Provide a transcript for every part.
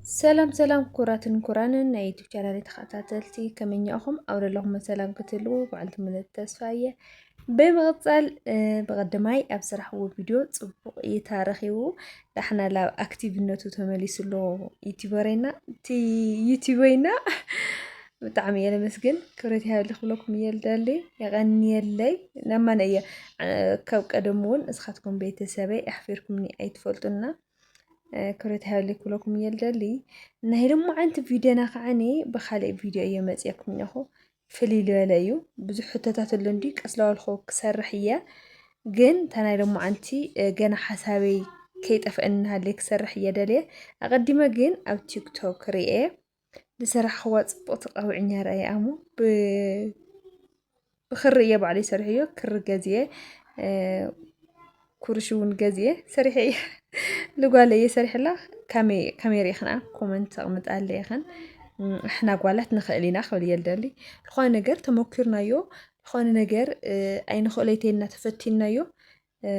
ሰላም ሰላም፣ ክቡራትን ክቡራንን ናይ ዩቱብ ቻናል ተኸታተልቲ፣ ከመኛኹም ኣብ ዘለኹም ሰላም ክትህልዉ በዓልቲ ምለት ተስፋ እየ። ብምቕጻል፣ እ፣ ብቐደማይ ኣብ ስራሕዎ ቪድዮ ጽቡቕ እይታ ረኺቡ፣ ዳሕና ላብ ኣክቲቭነቱ ተመሊሱ ኣሎ ዩቲዩበረይና፣ እቲ ዩቲዩበይና። ብጣዕሚ እየ ለመስግን፣ ክብረት ይሃበልይ ክብለኩም እየ ልደሊ፣ የቐንየለይ። ናማነ እየ፣ እ፣ ካብ ቀደም እውን እስኻትኩም ቤተሰበይ ኣሕፊርኩምኒ ኣይትፈልጡና። እ፣ ክብረት ይሃበልይ ክብለኩም እየ ልደሊ። ናይ ሎማዓንቲ ቪድዮና ከዓኒ ብኻልእ ቪድዮ እየ መፅየኩም እኒኹ። ፍልይ ልበለ እዩ። ብዙሕ ሕቶታት ኣሎ እንዲ ቀስ ለዋልኹ ክሰርሕ እየ። ግን እታ ናይ ሎማዓንቲ፣ እ፣ ገና ሓሳበይ ከይጠፍአኒ እናሃለየ ክሰርሕ እየ ደልየ። ኣቐዲመ ግን ኣብ ቲክቶክ ርኤ ዝሰራሕኽዋ ጽብቕቲ ቀውዕኛ ረኣየ ኣሞ። ብ-፣ ብኽሪ እየ ባዕለይ ሰሪሐዮ፣ ክሪ ገዚኤ፣ እ፣ ኩርሽ እውን ገዚኤ ሰሪሐ እየ። ንጓለይ እየ ሰሪሐላ። ከመይ፣ ከመይ ርኢኽንኣ? ኮመንት ተቕምጣለይ ኢኽን። እም፣ ኣሕና ጓላት ንኽእል ኢና ክብል እየ ልደሊ። ዝኾነ ነገር ተመኪርናዮ፣ ዝኾነ ነገር፣ እ፣ ኣይንኽእሎ ይተይልና ተፈቲንናዮ፣ እ፣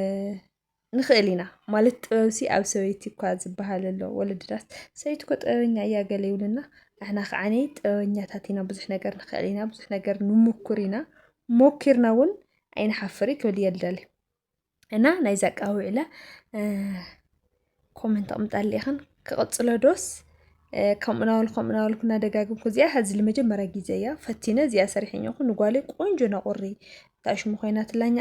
ንኽእል ኢና። ማለት ጥበብሲ ኣብ ሰበይቲ እኳ ዝበሃል ኣሎ። ወለድናስ ሰበይቲ እኮ ጥበበኛ እያ ገለ ይብሉና። ንሕና ከዓኒ ጥበበኛታት ኢና፣ ብዙሕ ነገር ንኽእል ኢና፣ ብዙሕ ነገር ንሙኩር ኢና። ሞኪርና እውን ኣይንሓፍር ክብል እየ ልደሊ። እና ናይዛ ኣቃውዒላ፣ እ፣ ኮመንት ኣቕምጣለይ ኢኽን። ክቕጽሎ ዶስ፣ እ፣ ከምኡ ናበልኩ፣ ከምኡ ናበልኩ እናደጋገምኩ፣ እዚኣ ሐዚ ንመጀመርያ ግዜ እያ ፈቲነ፣ እዚኣ ሰሪሐ እኒኹ። ንጓለይ ቆንጆ ነቑሪ፣ እንታይ ሽሙ ኮይናትላኛ።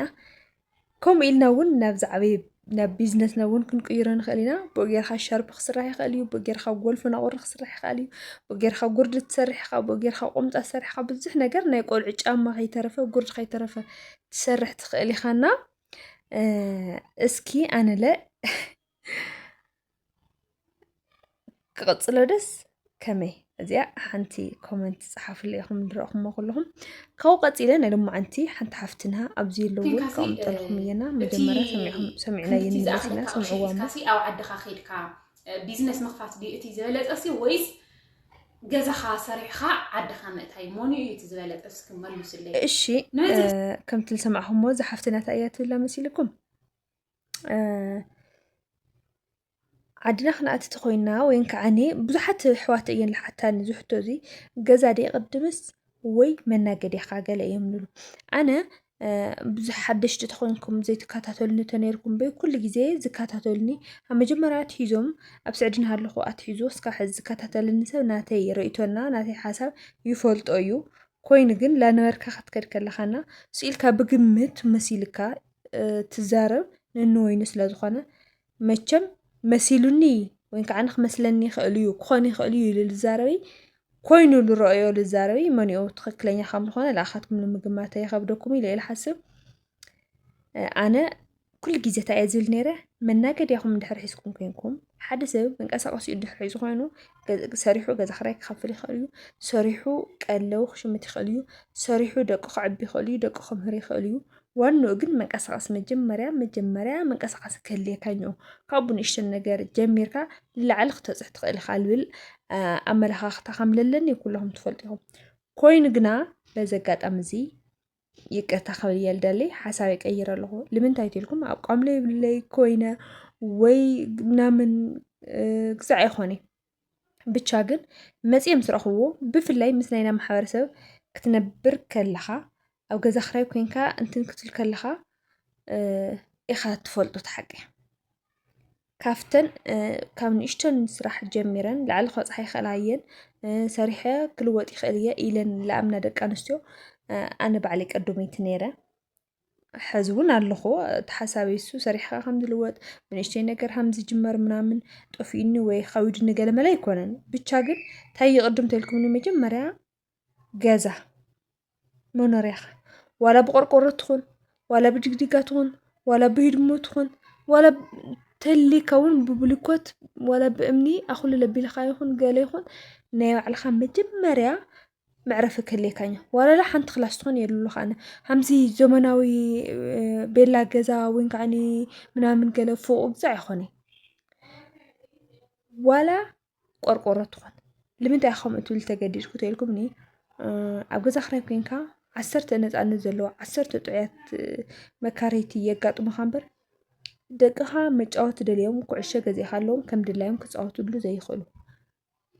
ከምኡ ኢልና እውን ናብ ዝዓበየ፣ ናብ ቢዝነስና እውን ክንቅይሮ ንኽእል ኢና። ብኡ ጌርካ ሻርፕ ክስራሕ ይኽእል እዩ፣ ብኡ ጌርካ ጎልፎ ነቑሪ ክስራሕ ይኽእል እዩ፣ ብኡ ጌርካ ጉርዲ ትሰርሕ ኢኻ፣ ብኡ ጌርካ ቁምጣ ትሰርሕ ኢኻ። ብዙሕ ነገር ናይ ቆልዑ ጫማ ከይተረፈ፣ ጉርዲ ከይተረፈ ትሰርሕ ትኽእል ኢኻና። እ፣ እስኪ ኣነለ ክቕጽሎ ደስ ከመይ? እዚኣ ሓንቲ ኮመንት ጸሓፉለይ ኢኹም ዝረእኹሞ ከለኹም። ካብኡ ቀጺለ ናይ ሎማዓንቲ ሓንቲ ሓፍትና ኣብዚ ኣለዉ ፊንካሲ፣ ከቕምጠልኩም እ፣ እየና። እቲ መጀመርያ ሰሚዕኹም፣ ሰሚዕናዮ እቲ ንመለስ ኢና፣ ዝኣኽለካ ቅርሺ ስምዕዋ እሞ። ሒዝካሲ ኣብ ዓድኻ ኸይድካ፣ እ፣ ቢዝነስ ምኽፋት ድዩ እቲ ዝበለጸሲ ወይስ ገዛኻ ሰሪሕኻ ዓድኻ ምእታይ? መኑ እዩ እቲ ዝበለጸ? እስኪ መልሱለይ። እሺ፣ ንመጀመ- እ፣ ከምቲ ዝሰማዕኹሞ እዛ ሓፍትና እንታይ እያ ትብላ መሲልኩም? እ፣ ዓድና ክንኣቲ ተኾይንና ወይን ከዓኒ ብዙሓት ኣሕዋት እየን ልሓታኒ እዚ ሕቶ እዚ፣ ገዛ ድየ ቅድምስ ወይ መናገድያኻ ገለ እዮም ዝብሉ። ኣነ፣ እ፣ ብዙሕ ሓደሽቲ ተኾይንኩም ዘይትከታተሉኒ ተነይርኩም በይ ኩሉ ግዜ ዝከታተሉኒ፣ ካብ መጀመርያ ኣትሒዞም ኣብ ስዕዲ እናሃለኹ ኣትሒዙ እስካብ ሕዚ ዝከታተለኒ ሰብ ናተይ ርእይቶና ናተይ ሓሳብ ይፈልጦ እዩ። ኮይኑ ግን ላነበርካ ክትከድ ከለኻና ስኢልካ ብግምት መሲልካ፣ እ፣ ትዛረብ ነንወይኑ ስለ ዝኾነ መቸም መሲሉኒ ወይ ከዓ ንክመስለኒ ይኽእል እዩ፣ ክኾን ይኽእል እዩ ኢሉ ዝዛረበይ፣ ኮይኑ ዝረኣዮ ዝዛረበይ መኒኡ ትኽክለኛ ከም ዝኾነ ንኣኻትኩም ንምግማት ኣይኸብደኩም ኢለ ኢለ ሓስብ። እ፣ ኣነ ኩሉ ግዜ እንታይ እየ ዝብል ነይረ፣ መናገድያኹም እንድሕር ሒዝኩም ኮይንኩም፣ ሓደ ሰብ መንቀሳቐሲኡ እንድሕር ሒዙ ኮይኑ፣ ገ-፣ ሰሪሑ ገዛ ክራይ ክኸፍል ይኽእል እዩ፣ ሰሪሑ ቀለቡ ክሽምት ይኽእል እዩ፣ ሰሪሑ ደቁ ከዕቢ ይኽእል እዩ፣ ደቁ ከምህር ይኽእል እዩ። ዋንኡ ግን መንቀሳቐሲ መጀመርያ፣ መጀመርያ መንቀሳቐሲ ክህልየካ እኒኦ። ካብኡ ንእሽተን ነገር ጀሚርካ ንላዕሊ ክተብፅሕ ትኽእል ኢኻ ልብል፣ አ፣ ኣመለኻኽታ ከም ለለኒ ኩለኹም ትፈልጡ ኢኹም። ኮይኑ ግና በዚ ኣጋጣሚ እዚ ይቅርታ ክብል እየ ልደሊ፣ ሓሳበይ ቀይረ ኣለኹ። ልምንታይ ትልኩም ኣብ ቋምለ ይብለይ ኮይነ ወይ ምናምን፣ እ፣ ግዛዕ ኣይኾነ። ብቻ ግን መጽየ ምስ ረኽብዎ፣ ብፍላይ ምስ ናይና ማሕበረሰብ ክትነብር ከለኻ፣ ኣብ ገዛ ክራይ ኮይንካ እንትን ክትብል ከለኻ፣ እ፣ ኢኻ ትፈልጦ እቲ ሓቂ። ካብተን፣ እ፣ ካብ ንእሽተን ስራሕ ጀሚረን ላዕሊ ክበጽሓ ይኽእላ እየን፣ እ፣ ሰሪሐ ክልወጥ ይኽእል እየ ኢለን ለኣምና ደቂ ኣንስትዮ፣ እ፣ ኣነ ባዕለይ ቀዳመይቲ ነይረ። ሕዚ እውን ኣለኹ። እቲ ሓሳበይ እሱ ሰሪሕኻ ከም ዝልወጥ፣ ብንእሽተይ ነገር ከም ዝጅመር ምናምን፣ ጠፊኡኒ ወይ ከዊዱኒ ገለመለ ኣይኮነን። ብቻ ግን እንታይ ይቕድም ተልኩምኒ፣ መጀመርያ ገዛ መኖርያኻ፣ ዋላ ብቆርቆሮ ትኹን፣ ዋላ ብድግዲጋ ትኹን፣ ዋላ ብሂድሞ ትኹን፣ ዋላ ተሊካ እውን ብብሊኮት፣ ዋላ ብእምኒ ኣኹሉ ለቢልካ ይኹን ገለ ይኹን፣ ናይ ባዕልኻ መጀመርያ መዕረፊ ክህልየካ እዮ። ዋላ ሓንቲ ክላስ ትኾን የድልኻ። ኣነ ከምዚ ዘመናዊ፣ እ፣ ቤላ ገዛ ወይ ከዓኒ ምናምን ገለ ፎቕ ግዛ ኣይኾነ። ዋላ ቆርቆሮ ትኾን። ልምንታይ ከምኡ ትብል ተገዲድኩ ተልኩምኒ፣ እ፣ ኣብ ገዛ ክራይ ኮይንካ ዓሰርተ ነፃነት ዘለዎ፣ ዓሰርተ ጥዑያት፣ እ፣ መካረይቲ የጋጥሙኻ እምበር፣ ደቅኻ መጫወቲ ደልዮም ኩዕሾ ገዚእኻሎም ከም ድላዮም ክፃወቱሉ ዘይኽእሉ።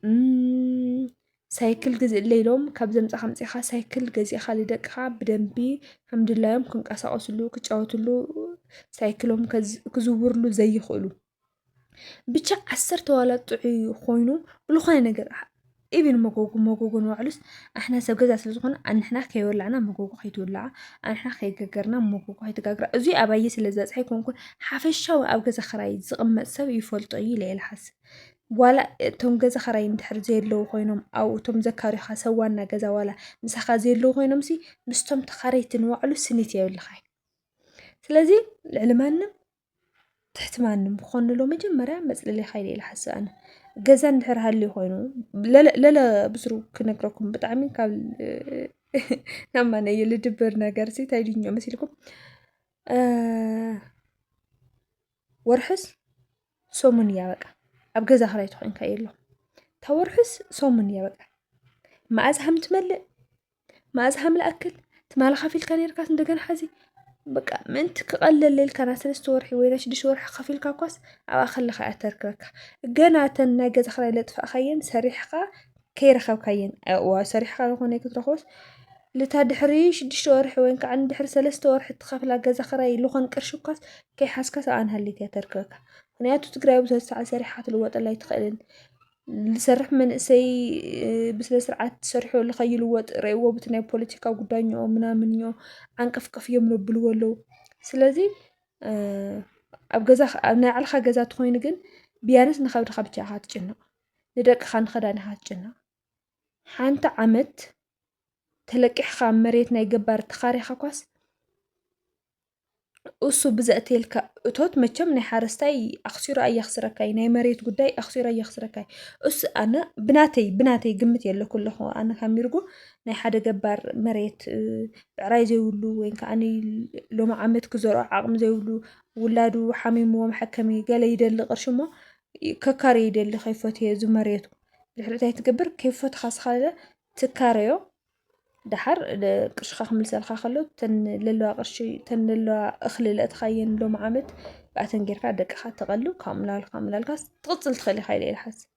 እም፣ ሳይክል ግዝእለይ ኢሎም ካብ ዘምጻኻ ኣምጺኻ ሳይክል ገዚእኻ ልደቅኻ ብደንቢ ከም ድላዮም ክንቀሳቐስሉ፣ ክጫወትሉ፣ ሳይክሎም ከዝ-፣ ክዝውርሉ ዘይኽእሉ። ብቻ ዓሰርተ ዋላ ጥዑይ ኮይኑ ብልኾነ ነገር ዓ-፣ ኢብን መጎጎ፣ መጎጎ ንባዕሉስ ኣሕና ሰብ ገዛ ስለ ዝኾነ ኣንሕና ከይወላዕና መጎጎ ከይትውላዓ፣ ኣንሕና ከይገገርና መጎጎ ከይትጋግራ። እዙይ ኣባየ ስለ ዝበጽሐ ኣይኮንኩን፣ ሓፈሻዊ ኣብ ገዛ ኽራይ ዝቕመጥ ሰብ ይፈልጦ እዩ ኢለ እየ ልሓስብ። ዋላ እቶም ገዛ ኽራይ እንድሕር ዘየለዉ ኮይኖም፣ ኣብኡ እቶም ዘካሪኻ ሰብ ዋና ገዛ ዋላ ምሳኻ ዘየለዉ ኮይኖምሲ፣ ምስቶም ተኻረይቲ ንባዕሉ ስኒት የብልኻይ። ስለዚ ልዕሊ ማንም ትሕቲ ማንም ክኾን ንሎ መጀመርያ መጽለሊኻ ኢለ ኢለ ሓስብ ኣነ። ገዛ እንድሕር ሃልዩ ኮይኑ፣ ለለ፣ ለለ ብስሩ ክነግረኩም ብጣዕሚ ካብ ናብ ማነዩ ልድብር ነገር ሲ እንታይ ድኞ መሲልኩም? እ፣ ወርሕስ ሰሙን እያ በቃ። ኣብ ገዛ ኽራይ ተኾይንካ የሎ። እታ ወርሕስ ሰሙን እያ በቃ። መኣዝ ሃም ትመልእ፣ መኣዝ ሃም ልኣክል፣ ትማሊ ከፊልካ ነይርካስ እንደገና ሓዚ በቃ ምእንቲ ክቐለለ ኢልካ ናይ ሰለስተ ወርሒ ወይ ናይ ሽዱሽተ ወርሒ ከፊልካ እኳስ ኣብኣ ከለኻ እያ ተርክበካ። ገና እተን ናይ ገዛ ኽራይ ለጥፋእካየን ሰሪሕኻ ከይረኸብካየን፣ እ፣ እዋ ሰሪሕካ ዝኾነ ክትረኽቦስ ልታ ድሕሪ ሽዱሽተ ወርሒ ወይ ከዓ ድሕሪ ሰለስተ ወርሒ ትኸፍላ ገዛ ኽራይ ልኾን ቅርሺ እኳስ ከይሓዝካስ ኣብኣን ሃሊት እያ ተርክበካ። ምኽንያቱ ትግራይ ብስነ ስርዓት ሰሪሕካ ትልወጠላ ኣይትኽእልን። ዝሰርሕ መንእሰይ፣ እ፣ ብስነ ስርዓት ሰሪሑ ከይልወጥ ረእይዎ፣ ብቲ ናይ ፖለቲካ ጉዳይኛኦ ምናምንኛኦ ዓንቀፍቀፍ እዮም ነብልዎ ኣለዉ። ስለዚ፣ እ፣ ኣብ ገዛ፣ ኣብ ናይ ዓልኻ ገዛ ተኾይኑ ግን ብያንስ ንኸብድኻ ብቻ ኢኻ ትጭነቕ፣ ንደቅኻ ንኸዳን ኢኻ ትጭነቕ። ሓንቲ ዓመት ተለቂሕኻ ኣብ መሬት ናይ ገባር ተኻሪኻ ኳስ እሱ ብዘእተየልካ እቶት መቸም ናይ ሓረስታይ ኣኽሲሩ ኣየኽስረካይ፣ ናይ መሬት ጉዳይ ኣኽሲሩ ኣየኽስረካይ። እሱ ኣነ ብናተይ፣ ብናተይ ግምት የለኩ ኣለኹ። ኣነ ካብ ሚርጉ ናይ ሓደ ገባር መሬት፣ እ፣ ብዕራይ ዘይብሉ ወይ ከዓ ሎሚ ዓመት ክዘርኦ ዓቕሚ ዘይብሉ ውላዱ ሓሚምዎ መሐከሚ ገለ ይደሊ ቅርሺ እሞ ከካርዮ ይደሊ ከይፈትዮ እዚ መሬቱ። ድሕሪ እንታይ ትገብር? ከይፈትኻ ስኻ ኢለ ትካረዮ። ደሓር ደ-፣ ቅርሽኻ ክምልሰልካ ከሎ፣ ተን ለለዋ ቅርሺ፣ ተን ለለዋ እኽሊ ለእትኻየን ሎም ዓመት ብኣተን ጌርካ ደቅኻ ተቐልብ፣ ከምኡ ላልካ፣ ከምኡ ላልካ ትቕጽል ትኽእል ኢኻ ኢለ እየ ዝሓስብ።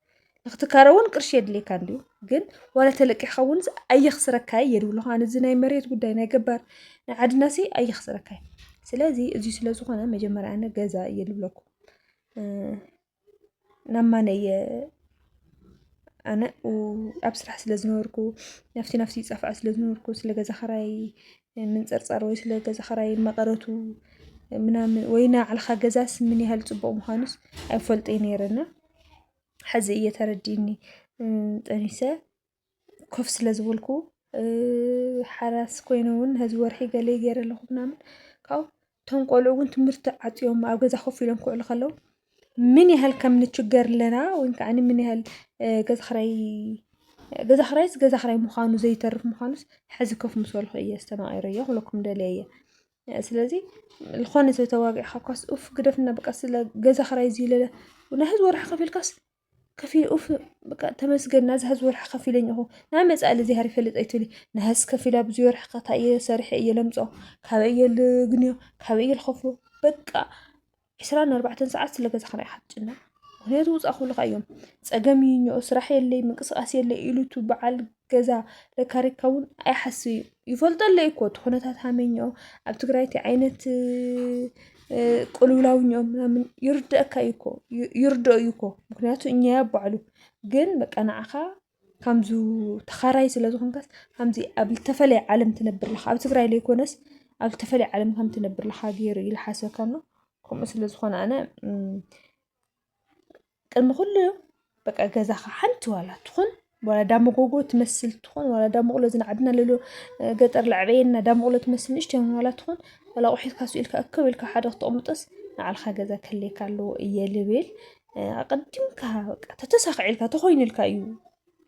ንክትካረ እውን ቅርሺ የድልየካ እንድዩ፣ ግን ዋላ ተለቂሕካ እውን ኣየኽስረካ እየ ድብሉኻ። ኣነ እዚ ናይ መሬት ጉዳይ ናይ ገባር ናይ ዓድናሲ ኣየኽስረካ እየ። ስለዚ እዚ ስለ ዝኾነ መጀመርያ ኣነ ገዛ እየ ድብለኩም። እ፣ ናብ ማነ እየ ኣነ ኡ-፣ ኣብ ስራሕ ስለ ዝነበርኩ፣ ናፍቲ ናፍቲ ይጻፍዓ ስለ ዝነበርኩ፣ ስለ ገዛ ኽራይ ምንጽርጻር ወይ ስለ ገዛ ኽራይ መቐረቱ ምናምን፣ ወይ ናይ ዓልኻ ገዛስ ምን ያህል ጽቡቕ ምዃኑስ ኣይፈልጦ ነይረ እና፣ ሕዚ እየ ተረዲእኒ፣ እ፣ ጠኒሰ ኮፍ ስለ ዝበልኩ፣ እ፣ ሓራስ ኮይነ እውን ሕዚ ወርሒ ገለ ገይረ ኣለኹ ምናምን። ካብኡ እቶም ቆልዑ እውን ትምህርቲ ዓጽዮም ኣብ ገዛ ኮፍ ኢሎም ክውዕሉ ከለዉ፣ ምን ያህል ከም ንችገር ኣለና፣ ወይ ከዓ ምን ያህል፣ እ፣ ገዛ ኽራይ፣ ገዛ ኽራይስ ገዛ ኽራይ ምዃኑ ዘይተርፍ ምዃኑስ ሕዚ ኮፍ ምስ በልኩ እየ ኣስተማቒረዮ ክብለኩም ደልየ እየ። እ፣ ስለዚ ዝኾነ ሰብ ተዋጊዕካ እኳስ፣ ኡፍ፣ ግደፍና በቃ፣ ስለ ገዛ ኽራይ እዚ ኢለ፣ ናይ ሕዚ ወርሒ ከፊልካስ፣ ከፊል፣ ኡፍ፣ በቃ ተመስገን፣ ናዚ ሕዚ ወርሒ ከፊለኝ እኹ። ናይ መጻኢ ለዚሃር ይፈልጥ ኣይትብሊ። ናህስ ከፊላ ብዙ ወርሒ ከታ እየ ሰሪሐ እየ ለምጾ፣ ካበይ እየ ልግንዮ፣ ካበይ እየ ልኸፍሎ። በቃ ዕስራን ኣርባዕተን ሰዓት ስለ ገዛ ኽራይ ኢኻ ትጭነቕ። ምኽንያቱ ውጻእ ክብሉኻ እዮም። ጸገም እዩ እኒኦ፣ ስራሕ የለይ፣ ምንቅስቃስ የለይ ኢሉ እቱ በዓል ገዛ ለካሪካ እውን ኣይሓስብ እዩ። ይፈልጦ ኣለይ እኮ እቲ ኩነታት ሃመኛኦ ኣብ ትግራይ እቲ ዓይነት፣ እ፣ ቅልውላው እኒኦ ምናምን ይርድአካ እዩ እኮ፣ ይ-፣ ይርድኦ እዩ እኮ። ምኽንያቱ እኛ ኣብ ባዕሉ ግን በቃ ንዓኻ ከምዙ ተኻራይ ስለ ዝኾንካስ ከምዚ ኣብ ዝተፈለየ ዓለም ትነብር ኣለኻ። ኣብ ትግራይ ለይኮነስ ኣብ ዝተፈለየ ዓለም ከም ትነብር ኣለኻ ገይሩ እዩ ልሓሰካ እሞ ከምኡ ስለ ዝኾነ ኣነ፣ እም፣ ቅድሚ ኩሉ በቃ ገዛኻ ሓንቲ ዋላ ትኹን፣ ዋላ ዳመጎጎ ትመስል ትኹን፣ ዋላ ዳመቑሎ ዝናዓድና ለሎ፣ እ፣ ገጠር ለዕበየና ዳመቑሎ ትመስል ንእሽተይ ዋላ ትኹን፣ ዋላ ኣቑሒትካ ስኢልካ እክብ ኢልካ ሓደ ክተቕምጦስ ንዓልኻ ገዛ ክህልየካ ኣለዎ እየ ልብል። እ፣ ኣቐዲምካ በቃ ተተሳኺዕልካ ተኾይኑልካ እዩ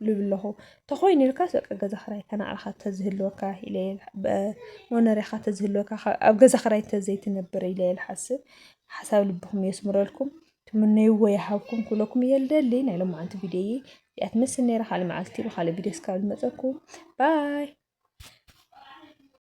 ልብል ኣለኹ። ተኾይኑልካስ በቃ ገዛ ኽራይካ ንዓልኻ ተዝህልወካ ኢለ እየ፣ ብ-፣ መኖርያኻ ተዝህልወካ፣ ካብ፣ ኣብ ገዛ ኽራይ ተዘይትነብር ኢለ እየ ልሓስብ። ሓሳብ ልብኹም የስምረልኩም። ትምነይዎ ይሃብኩም ክብለኩም እየ ልደሊ። ናይ ሎማዓንቲ ቪድዮይ እዚኣ ትመስል ነይራ። ካልእ መዓልቲ ብኻልእ ቪድዮ እስካብ ልመፀኩም። ባይ።